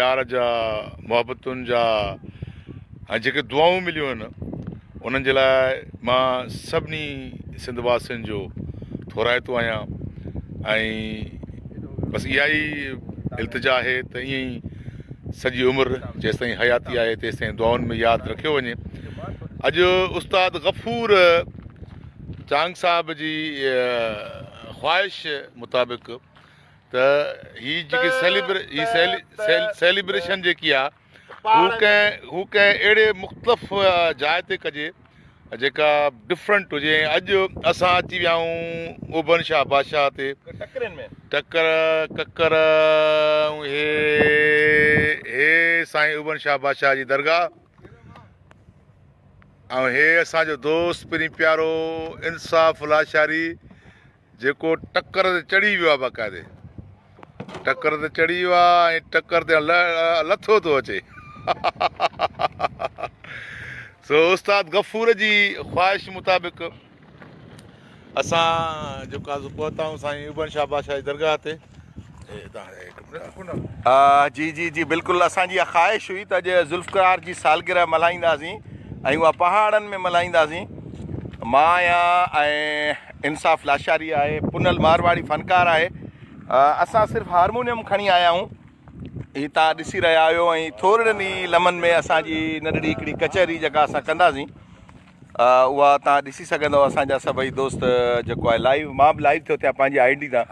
پيار جا، محبتن جا ۽ جيڪي دعائون مليون آهن انهن جي لاء مان سڀني سنڌ واسين جو ٿورائتو آهيان ۽ بس اها ئي التجا آهي ته ائين ئي سڄي عمر جيستائين حياتي آهي تيستائين دعائن ۾ ياد رکيو وڃي. اڄ استاد غفور چانگ صاحب جي خواهش مطابق ته هي جيڪي هي سيليبريشن جيڪي آ هو ڪنهن هو ڪنهن اهڙي مختلف جاء تي ڪجي جيڪا ڊفرنٽ هجي ۽ اڄ اسان اچي ويا آهيون اوڀن شاهه بادشاهه تي ٽڪرين ۾ ٽڪر ڪڪر هي هي سائين اوڀن شاهه بادشاهه جي درگاهه ۽ هي اسان جو دوست پرين پيارو انصاف لاشاري جيڪو ٽڪر تي چڙهي ويو آهي باقاعدي ٽڪر تي چڙهي ويو آهي ۽ ٽڪر تي لٿو ٿو اچي سو استاد غفور جي خواهش مطابق اسان جيڪو آهي پهتا آهيون سائين ابن شاهه بادشاهه جي درگاهه تي. جي جي جي بلڪل اسان جي اها خواهش هئي ته اڄ ذوالفقار جي سالگرهه ملهائينداسين ۽ اها پهاڙن ۾ ملهائينداسين مان آهيان ۽ انصاف لاشاري آهي، پنهل مارواڙي فنڪار آهي، اسان صرف هارمونيم کڻي آيا آهيون، هي توهان ڏسي رهيا آهيو ۽ ٿورڙن ئي لمحن ۾ اسان جي ننڍڙي هڪڙي ڪچهري جيڪا اسان ڪنداسين اها توهان ڏسي سگهندو اسان جا سڀئي دوست جيڪو آهي لائيو مان به لائيو ٿيو ٿيان پنهنجي I D تان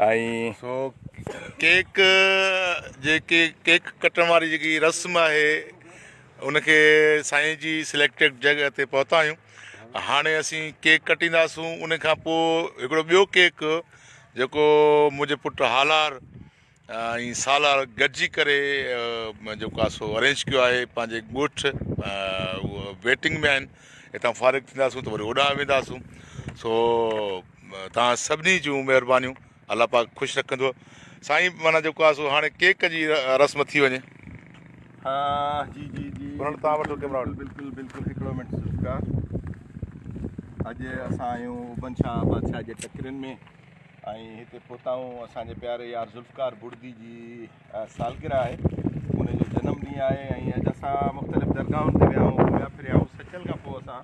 ۽ سو ڪيڪ جيڪي ڪيڪ ڪٽڻ واري جيڪي رسم آهي ان کي سائين جي سليڪٽيڊ جڳهه تي پهتا آهيون هاڻي اسين ڪيڪ ڪٽينداسون ان کان پوء هڪڙو ٻيو ڪيڪ جيڪو منهنجي پٽ هالار ۽ سالار گڏجي ڪري جيڪو آهي سو ارينج ڪيو آهي پنهنجي ڳوٺ ويٽنگ ۾ آهن هتان فارغ ٿينداسون ته وري هوڏانهن وينداسون سو توهان سڀني جون مهربانيون الله پاڪ خوش رکندو سائين معنيٰ جيڪو آهي سو هاڻي ڪيڪ جي رسم ٿي وڃي. ها جي جي جي پرڻ تان وٺو ڪيمرا بلڪل بلڪل بلڪل هڪڙو منٽ ذوالفقار اڄ اسان آهيون ابن شاهه بادشاهه جي ٽڪرين ۾ ۽ هتي پهتا آهيون اسان جي پياري يار ذوالفقار بڙدي جي سالگرهه آهي ان جو جنم ڏينهن آهي ۽ اڄ اسان مختلف درگاهن تي ويا آهيون گهميا ڦريا آهيون سچل کان پوء اسان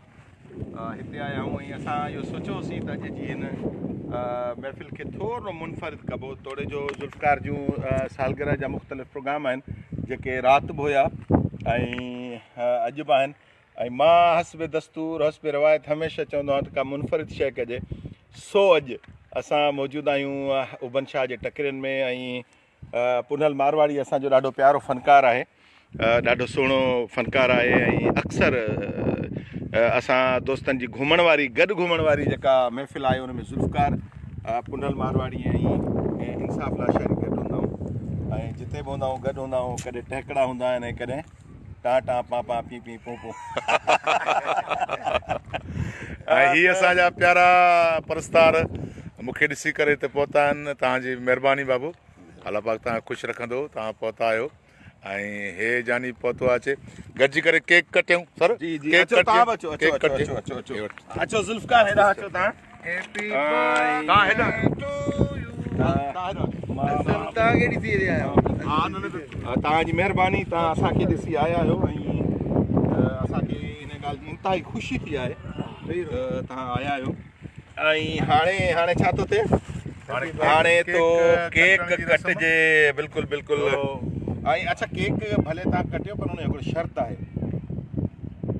هتي آيا آهيون ۽ اسان اهو سوچيوسين ته اڄ جي هن محفل کي ٿورو منفرد ڪبو توڙي جو ذوالفقار جون سالگرهه جا مختلف پروگرام آهن جيڪي رات به هيا ۽ اڄ به آهن ۽ مان حسب دستور حسب روايت هميشه چوندو آهيان ته ڪا منفرد شيء ڪجي سو اڄ اسان موجود آهيون ابن شاهه جي ٽڪرين ۾ ۽ پنهل مارواڙي اسان جو ڏاڍو پيارو فنڪار آهي ڏاڍو سهڻو فنڪار آهي ۽ اڪثر اسان دوستن جي گهمڻ واري گڏ گهمڻ واري جيڪا محفل آهي ان ۾ ذوالفقار پنهل مارواڙي ۽ انصاف لاشاري گڏ هوندا آهيون ۽ جتي به هوندا آهيون گڏ هوندا آهيون ڪڏهن ٽهڪڙا هوندا آهن ۽ ڪڏهن ٽان ٽان پان پان پين پين پون پون. ۽ هي اسان جا پيارا پرستار مون کي ڏسي ڪري هتي پهتا آهن توهان جي مهرباني بابو الله پاڪ توهان کي خوش رکندو توهان پهتا آهيو ۽ هي جاني پهتو آهي اچي گڏجي ڪري ڪيڪ ڪٽيون سر جي جي اچو توهان به اچو اچو اچو اچو اچو اچو ذوالفقار هيڏانهن اچو توهان هيپي توهان هيڏانهن توهان کي ڏسي آيا آهيو توهان جي مهرباني توهان اسان کي ڏسي آيا آهيو ۽ اسان کي ان ڳالهه جي انتهائي خوشي ٿي آهي ته توهان آيا آهيو ۽ هاڻي هاڻي ڇا ٿو ٿئي هاڻي ٿو ڪيڪ ڪٽجي بلڪل بلڪل ۽ اڇا ڪيڪ ڀلي توهان ڪٽيو پر ان جو هڪڙو شرط آهي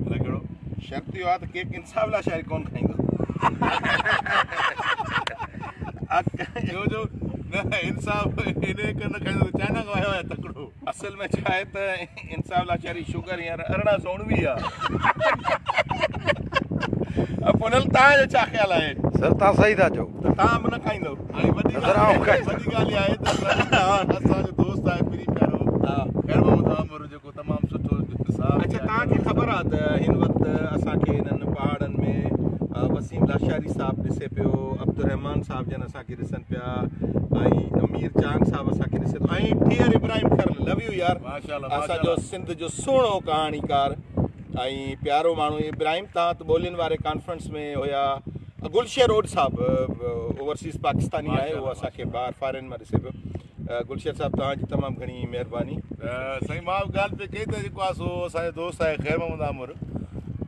ڪهڙو شرط اهو آهي ته ڪيڪ انصاف لاشاري ڪون کائيندو. ڇو جو نه انصاف انهي ڪري نه کائيندو ته چائنا کان آيو آهي تڪڙو. اصل ۾ ڇا آهي ته انصاف لاشاري شگر هينئر 1819 آهي. پنهل توهان جو ڇا خيال آهي؟ سر توهان صحيح ٿا چئو. ته توهان به نه کائيندو. هاڻي وڏي سر آئون کائيندس. وڏي ڳالهه اها آهي ته اسان جو دوست آهي پرين پيارو خير محمد عامر جيڪو تمام سٺو صاحب اڇا توهان کي خبر آ ته هن وقت اسان کي انهن پهاڙن ۾ وسيم لاشاري صاحب ڏسي پيو عبدالرحمان صاحب جن اسان کي ڏسن پيا ۽ امير چانگ صاحب اسان کي ڏسي ٿو ۽ ڊيئر ابراهيم کرل لو يو يار اسان جو سنڌ جو سهڻو ڪهاڻيڪار ۽ پيارو ماڻهو ابراهيم توهان ته ٻولين واري ڪانفرنس ۾ هيا گلشير اوڏ صاحب اوورسيز پاڪستاني آهي اهو اسان کي ٻاهر فارين مان ڏسي پيو. گلشير صاحب توهان جي تمام گهڻي مهرباني. سائين مان به ڳالهه پئي ڪئي ته جيڪو آهي سو اسان جو دوست آهي خير محمد آمر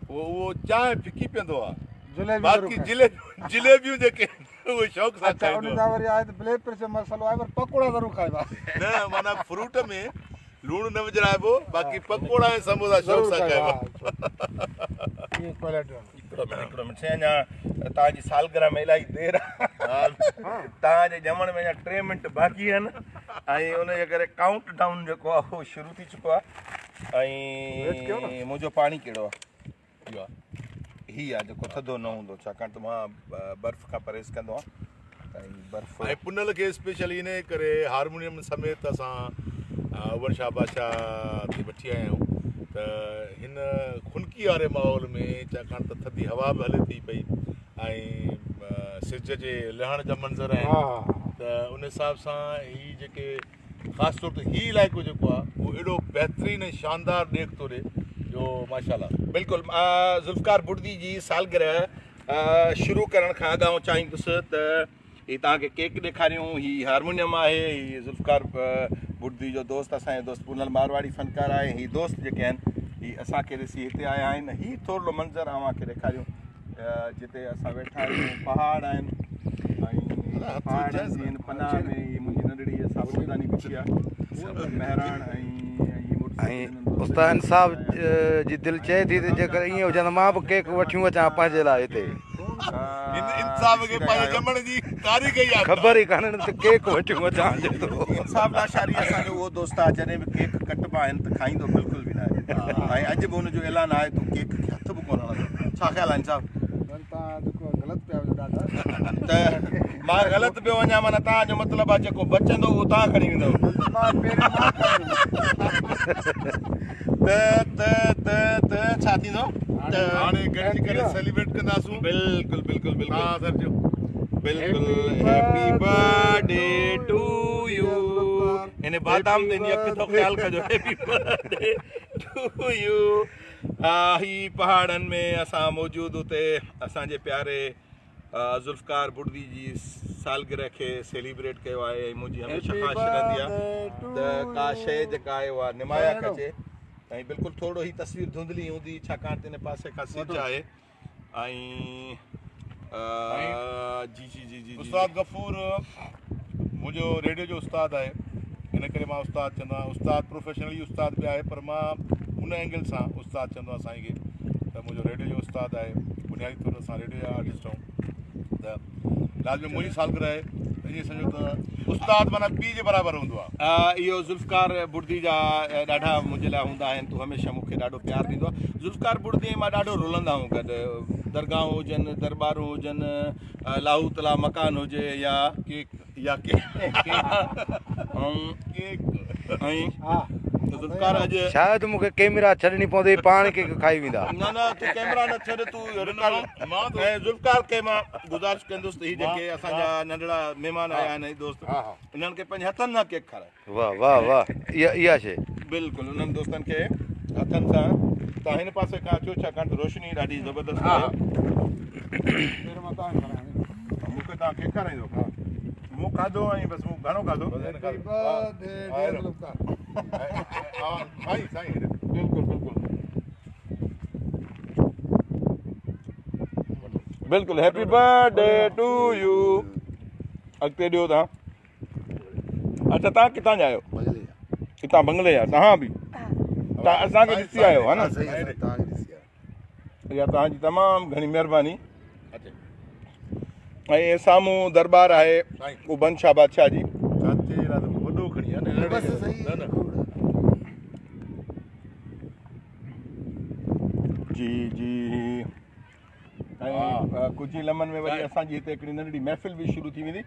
اهو چانهه ڦڪي پيئندو آهي باقي جليبيون جيڪي اهي شوق سان اچا ان کائيندو جا آهي. وري آهي ته بليڊ پريشر مسئلو آهي پر پڪوڙا ضرور کائبا. نه معنيٰ فروٽ ۾ لوڻ نه وجهرائبو باقي پڪوڙا ۽ سموسا شوق ضرور سان کائبا کائبا. ها اهي ڪوالٽي آهن. هڪڙو منٽ هڪڙو منٽ سائين اڃا توهان جي سالگرهه ۾ الاهي دير آهي توهان جي ڄمڻ ۾ اڃا 3 منٽ باقي آهن ۽ ان جي ڪري ڪائونٽ ڊائون جيڪو آهي اهو شروع ٿي چڪو آهي ۽ منهنجو پاڻي ڪهڙو آهي اهو آهي هي آهي جيڪو ٿڌو نه هوندو ڇاڪاڻ ته مان برف کان پرهيز ڪندو آهيان ۽ برف ۽ پنهل کي اسپيشلي انهي ڪري هارمونيم سميت اسان عمر شاهه بادشاهه تي وٺي آيا آهيون ته هن خنڪي واري ماحول ۾ ڇاڪاڻ ته ٿڌي هوا به هلي ٿي پئي ۽ سج جي لهڻ جا منظر آهن ته ان حساب سان هي جيڪي خاص طور تي هي علائقو جيڪو آهي اهو ايڏو بهترين ۽ شاندار ڏيک ٿو ڏي جو ماشاء الله. بلڪل ذوالفقار بڙدي جي سالگرهه شروع ڪرڻ کان اڳ آئون چاهيندس ته هي توهان کي ڪيڪ ڏيکاريون هي هارمونيم آهي هي ذوالفقار بڙدي جو دوست اسان جو دوست پونل مارواڙي فنڪار آهي هي دوست جيڪي آهن هي اسان کي ڏسي هتي آيا آهن هي ٿورڙو منظر اوهان کي ڏيکاريون جتي اسان ويٺا آهيون پهاڙ آهن ۽ پهاڙن جي هن پناهه ۾ هي منهنجي ننڍڙي صابونداني بيٺي آهي مهراڻ ۽ ۽ استاد انصاف جي دل چئي ٿي ته جيڪر ائين هجي ته مان به ڪيڪ وٺيون اچان پنهنجي لاء هتي. هن انصاف کي پنهنجي ڄمڻ جي تاريخ ئي ياد خبر ئي ڪانه ته ڪيڪ وٺيون اچان جيترو. انصاف لاشاري اسان جو اهو دوست آهي جڏهن به ڪيڪ ڪٽبا آهن ته کائيندو بلڪل به ناهي ۽ اڄ به هن جو اعلان آهي ته ڪيڪ کي هٿ به ڪونه هڻندو ڇا خيال آهي انصاف؟ ته مان غلط پيو وڃان معنيٰ توهان جو مطلب آهي جيڪو بچندو اهو توهان کڻي ويندؤ ته ته ته ته ڇا ٿيندو ته هاڻي گڏجي ڪري سيليبريٽ ڪنداسون بلڪل بلڪل بلڪل ها سر چيو بلڪل هيپي برٿڊي ٽو يو هن بادام تي اک ٿو خيال ڪجو هيپي برٿڊي ٽو يو هي پهاڙن ۾ اسان موجود اتي اسان جي پياري ذوالفقار بڙدي جي سالگرهه کي سيليبريٽ ڪيو آهي ۽ منهنجي هميشه خواهش رهندي آهي ته ڪا شيء جيڪا آهي اها نمايان ڪجي ۽ بلڪل ٿورو هي تصوير ڌنڌلي هوندي ڇاڪاڻ ته ان پاسي کان سج آهي ۽ جي جي جي جي استاد غفور منهنجو ريڊيو جو استاد آهي ان ڪري مان استاد چوندو آهيان استاد پروفيشنلي استاد به آهي پر مان ان اينگل سان استاد چوندو آهيان سائين کي ته منهنجو ريڊيو جو استاد آهي بنيادي طور اسان ريڊيو جا آرٽسٽ آهيون ته لازمي منهنجي سالگرهه آهي ته ائين سمجهو ته استاد معنيٰ پيء جي برابر هوندو آهي. اهو ذوالفقار بڙدي جا ڏاڍا منهنجي لاء هوندا آهن تو هميشه مون کي ڏاڍو پيار ڏيندو آهي ذوالفقار بڙدي ۽ مان ڏاڍو رلندا آهيون گڏ درگاهون هجن درٻارون هجن لاهوت لا مڪان هجي يا ڪيڪ يا ڪيڪ ۽ ذوالفقار اڄ شايد مون کي ڪيميرا ڇڏڻي پوندي پاڻ ڪيڪ کائي ويندا. نه نه تون ڪيميرا نه ڇڏ تون رڪارڊ ۽ ذوالفقار کي مان گذارش ڪندس ته هي جيڪي اسان جا ننڍڙا مهمان آيا آهن ۽ دوست انهن کي پنهنجي هٿن سان ڪيڪ کارائي. واه واه واه اها اها شي. بلڪل انهن دوستن کي هٿن سان توهان هن پاسي کان اچو ڇاڪاڻ ته روشني ڏاڍي زبردست آهي. مون کي توهان ڪيڪ کارائيندو؟ مون کاڌو ۽ بس مون گهڻو کاڌو. سائين سائين بلڪل بلڪل بلڪل happy birthday to you اڳتي ڏيو توهان اچھا توهان ڪٿان جا آهيو هتان بنگلي جا توهان به توهان اسان کي ڏسي آيو ها نه اها توهان جي تمام گهڻي مهرباني ۽ سامهون دربار آهي ابن شاهه بادشاهه جي وڏو کڻي نه نه جي جي ۽ ڪجهه ئي لمحن ۾ وري اسان جي هتي هڪڙي ننڍڙي محفل به شروع ٿي ويندي.